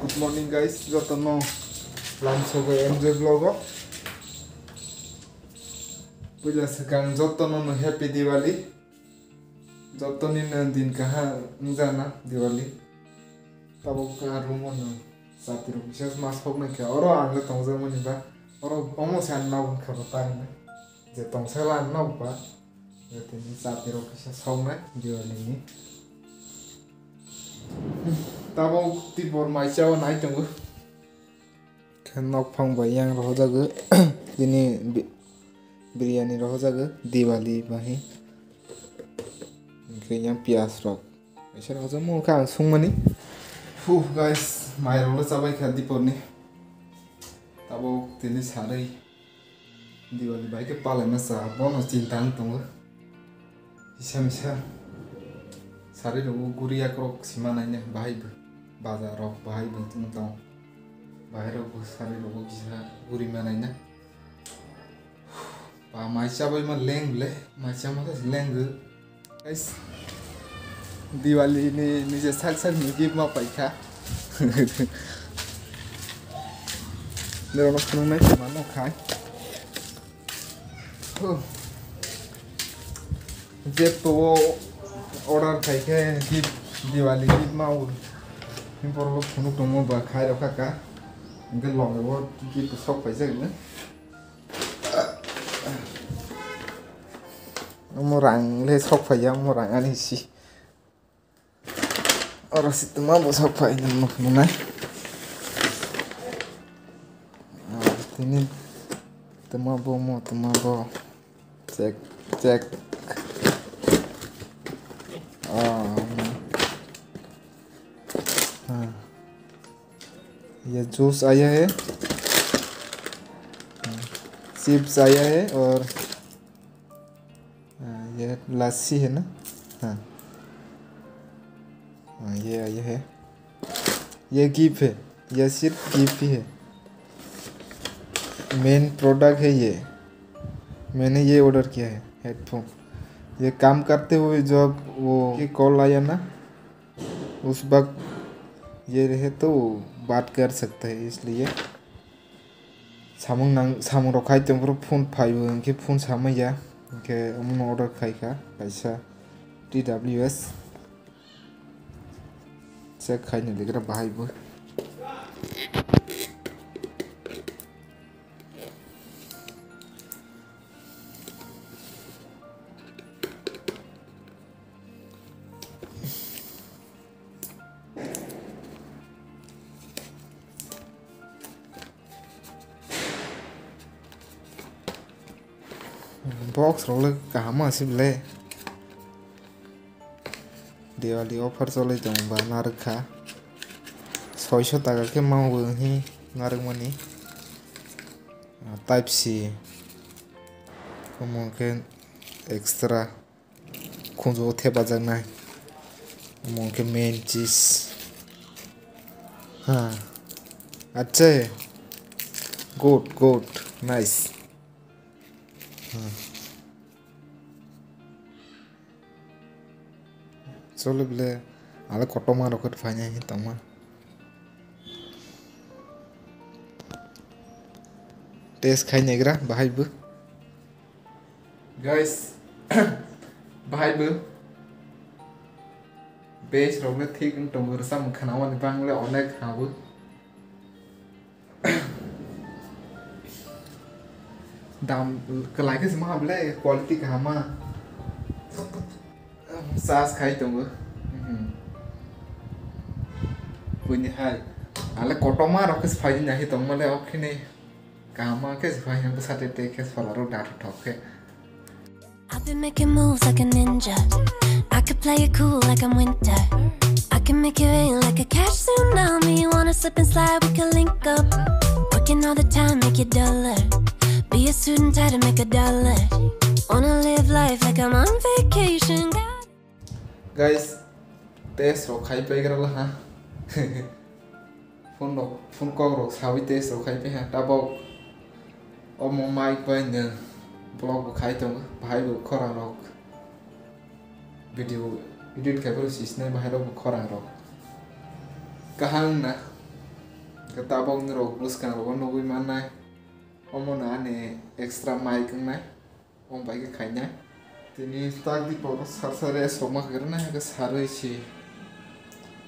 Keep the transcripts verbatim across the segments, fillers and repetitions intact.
Good morning guys, jotono lamsogo M J vlog o. Puila swkang jotono no happy Diwali. Jotoni no din kaham wngjana Diwali. Tabuk a room o no chati rok kisa ma sok nai kha. Oro ang le tongjakmani ba. Oro omo se ang nok wngkha ba tang na. Je tongsa la ang nok ba. Je tini chati rok kisa sok nai Diwali ni. Tabuk tibor mai chao nai tongo. Khe nokphang bai yang rohojago. Tini bi-, biryani rohojago Diwali bahi. Hwnkhe yang piyaj rok. Kaisa rohojak mano khe ang sungmani. Huh, guys, mai rok le chabai kha diporni. Tabuk tini sarwi Diwali bai khe palaima cha, bono chinta wng tongo. Kisa misa sari rok o guri yakrok sima naina bahai bo, bazar rok bahai bo wng tongo. Bahai rok bo sari rok o kisa guri ma naina. Ba mai chabai ma leng ble, mai chama khe leng go. Guys, Diwali ni nije sak sak ni gift ma paikha. Nirok no phunuknai tongma no khai. Huh. Jeto o order khai khe gift, Diwali gift ma o. Ni borok phunuk tongma ba khai rok kha ka. Hwnkhe loge o gift sok paijak le. Omo rang le sok phaiya, omo rang ani si. Oro si tuma bo sok phai nang nuk nunai. Ah, tini tuma bo mo, tuma bo. Check, check. Ah, ah. ये जूस आया है, चिप्स आया है और, हाँ, ये लस्सी है ना? हाँ। हाँ, ये आया है। ये गिफ्ट है, ये सिर्फ गिफ्ट ही है। मेन प्रोडक्ट है ये। मैंने ये ऑर्डर किया है, हेडफोन। ये काम करते हुए जब वो ये कॉल आया ना, उस वक्त ये रहे तो बात कर सकता है, इसलिए samung nang, samung rok khai tong phuru phone phaibo, hwnkhe phone samaya, hwnkhe omono order khai kha kaisa T W S. Check khai ni ligra bahai bo. Box rok le kaham ma se belai. Diwali offer cholai tong ba narwk kha. Soiso taka khe mango hwnwi narwkmani. Type C. Omo khe extra. Khunju o thepajaknai. Omo khe main cheese. Ha. Acha. Good, good. Nice. Ha. Chole bole, ale kotorma rok khe phainai tongma. Test khai naigra bahai bo. Guys, bahai bo. Base rok le thik wng tongo, rwchapmung khwnamani bang le onek habo. Dam kwlai khe se ma ble quality kaham ma. Charge khai tongo. Mhm. Buini hai. Ale kotorma rok khe se phai di nahi tongma le ok khini. Kaham ma khe se phai bwsa te te khe sola rok da thok khe. I've been making moves like a ninja. I could play it cool like I'm winter. I can make it rain like a cash tsunami. Wanna slip and slide, we can link up. Working all the time, make it dollar. Be a student, try to make a dollar. Wanna live life like I'm on vacation. God. Guys, test rok khai paigra la ha. Phone rok, phone kok rok sawi test rok khai paiha. Tabok omo mic bai no vlog bo khai tongo. Bahai bo khorang rok video edit khai phuru sisnai bahai rok bo khorang rok. Kaham na. Tabok norok bwskango nugwi mannai. Omono ani extra mic wngnai. Omo bai khe khainai. Tini tak di poro sar sar e sokma kwrwngna hwnkhe sarwi se.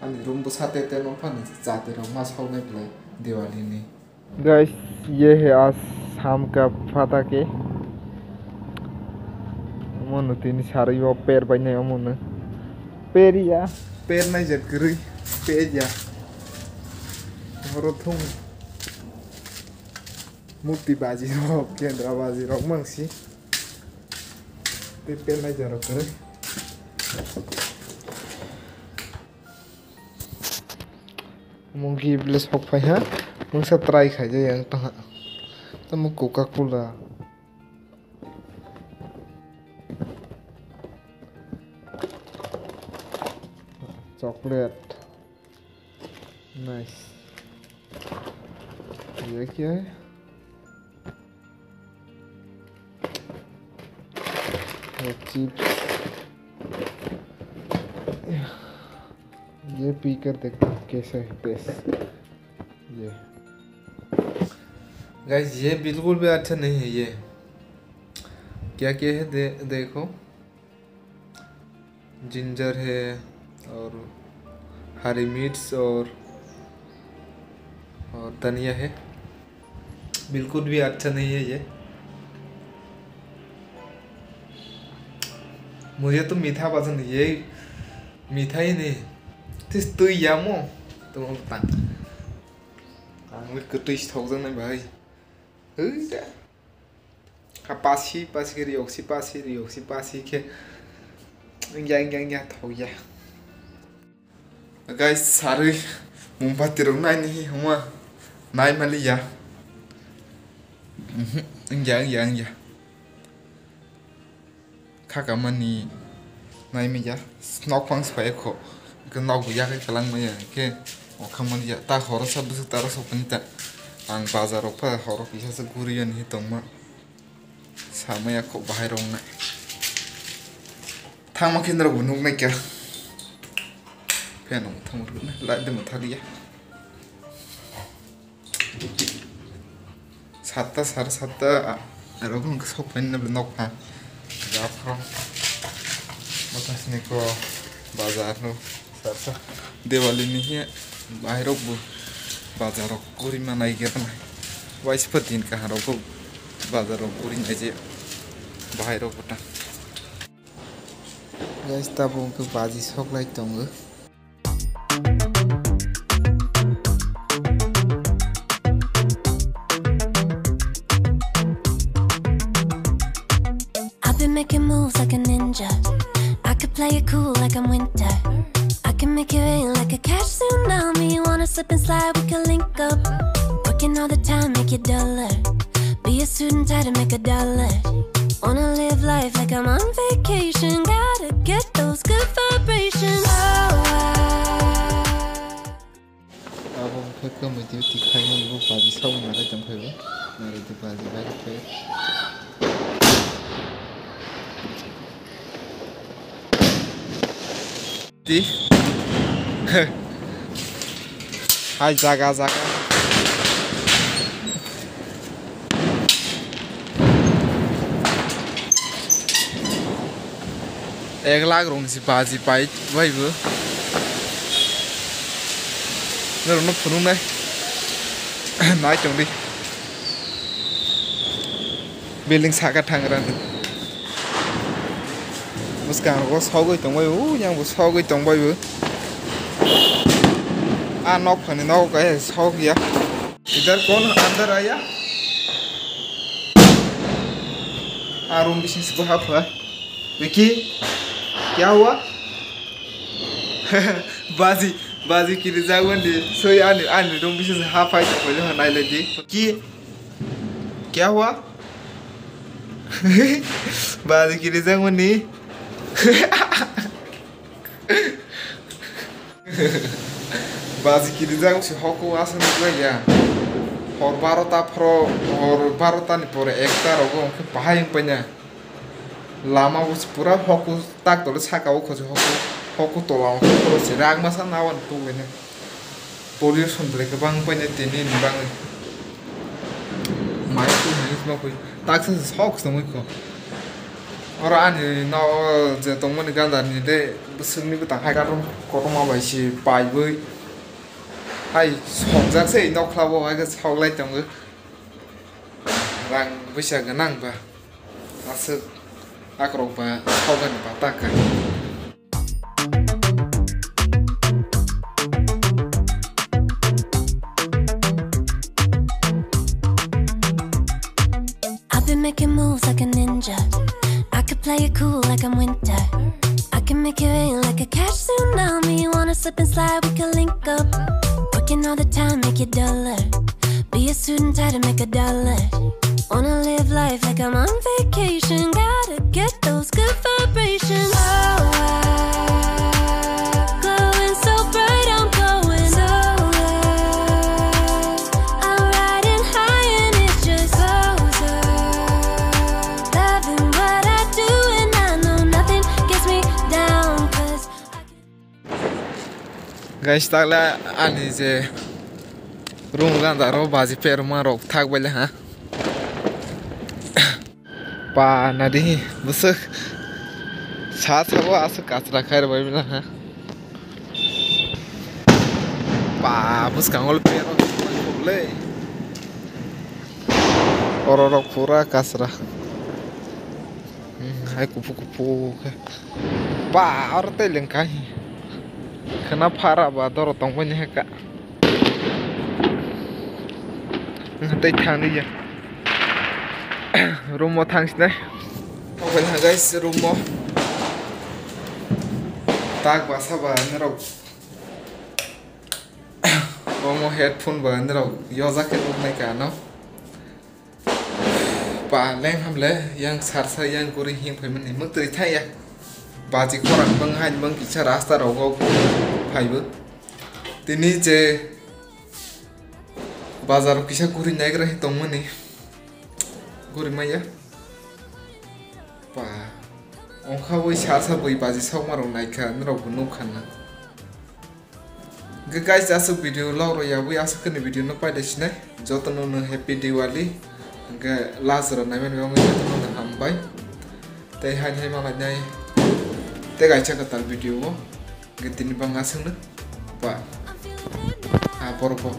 Ani room bwsa te te nokphani jati rok ma soknai belai Diwali ni. Guys, ye hai aaj shaam ka phatake. Omono tini sarwi o per bai nai omono. Per ya, per nai jet kwrwi, per ya. Oro thung. Murti baji rok, kendra baji rok mangsi. Tei penai jorok kwrwi. Omo gift le sok phai ha. Mungsa try khai jai ang tong ha. Tamo Coca Cola. Chocolate. Nice. ये क्या है? ये chips। ये पीकर देखते हैं कैसा है taste। ये। Guys, ये बिल्कुल भी अच्छा नहीं है ये। क्या क्या है दे-, देखो। जिंजर है और हरी मिर्च और, और धनिया है। बिल्कुल भी अच्छा नहीं है ये। मुझे तो मीठा पसंद है, ये मीठा ही नहीं। Tis tui yamo, tong tang. Ang le kwtwi si thokjaknai bai. Hei da. Ha pasi, pasi khe riyok si, pasi, riyok si, pasi khe. Wngya, wngya, wngya, thokya. Guys, sarwi mumbati rok naini hi hwnma nai mali ya. Mhm, wngya, wngya, wngya. Kha kamani nai manya, nok phang se phai kho, hwnkhe nok bo yakhai kwlangmaya, hwnkhe o khamani ya, ta horo sa bwswk taro sokphani ta, ang bazar rok pha horo kisa se guriya ni tongma, samaya kho bahai rok nai, thangma khe norok bo nuk nai kha, fan rok thangma rok nai, light de mwthaliya. Satta, sare satta, a, aro khe sok phai nai nok pha. Japhro. Batasni ko bazar no. Sarsa. Diwali ni he bahai rok bo bazar rok guri manai ge nai. Waisa pha din kaham rok bo bazar rok guri nai je bahai rok bo ta. Guys, tabuk hwnkhe baji sok lai tongo. I've been making moves like a ninja. I could play it cool like I'm winter. I can make it rain like a cash tsunami. Wanna slip and slide, we can link up. Working all the time, make it duller. Be a student, try to make a dollar. Wanna live life like I'm on vacation. Gotta get those good vibrations. Oh, I Abo wngkha kwmwi twi twi khaimani bo baji sabo narai tongphai bo. Narai twi baji bai khe. Ti. Hai jaga jaga. Ek lakh rong si baji pai bai bo. Norokno phunuknai. Nai tongdi. Building saka thangrani. Bwskango sogwi tongbai o, yang bo sogwi tongbai o. A nok phani nogo khe sogya. इधर कौन अंदर आया? A room bising se bo hapha. Vicky, क्या हुआ? Baji, baji kiri jagwandi. Soi ani, ani room bising se haphai tongbai le nai le di. Ki? क्या हुआ? Baji kiri jagwandi. Baji kirijak si hoku asa nukjak ya. Hor barota phoro, hor barota ni pore ekta rogo hwnkhe bahai wngpai na. Lama o se pura hoku tak tole saka o khosi hoku, hoku tola o hoku se rang masa nawan tubui na. Pollution belai kwbang paine tini ni bagwi. Mai khe hwnwi ma khe taksa se sok se tongwi kho. Oro ani no je tongmani gandar ni de bwswkni bwtang hai kotorma bai se paiwi. Hai sokjak se nokla bo hai khe sok lai tongo. Rang bwsa gwnang ba aswk akrok ba sokani ba taka. I've been making moves like a ninja. I could play it cool like I'm Winter. I can make it rain like a cash tsunami. Wanna slip and slide, we can link up. Working all the time, make it duller. Be a student, try to make a dollar. Wanna live life like I'm on vacation. Gotta get those good vibrations. Oh, I, glowing so bright, I'm going so high. I'm riding high and it just goes up. Loving what I do and I know nothing gets me down, 'cause I can Guys, takle ani je room ganda ro baji perma rok thak baile ha. Pa nadi bwswk sa sabo aswk kachra khair bai bila ha. Pa bwskango le pero le. Oro rok pura kachra. Hmm, hai kupu kupu khe. Ba, oro tei lengka hi. Khwna phara ba doro tongbai ni heka. Tei thangwi ya. Room o thang sinai. Open ha guys, room o. Tak ba saba nirok. Omo headphone ba nirok yoja khe nuknai ka no. Pa leng hamle yang sarsa yang guri hing phaimani mwktwi thang ya. Baji khorang bang hain bang kisa rasta rogo phaibo. Tini je bazar kisa guri naigra hi tongmani. Guri maya. Pa ongkha boi sarsa boi baji sokma rok naikha nirok bo nukha na. Hwnkhe guys, aswk video log rw yabwi aswk kheno video no paidai sinai. Jotono no happy Diwali. Hwnkhe last jora naimani bagwi jotono no hambai. Tei haini hai malainai tei kaisa kwtal video o. Hwnkhe tini bang aswkno ba. Ah, borok bo.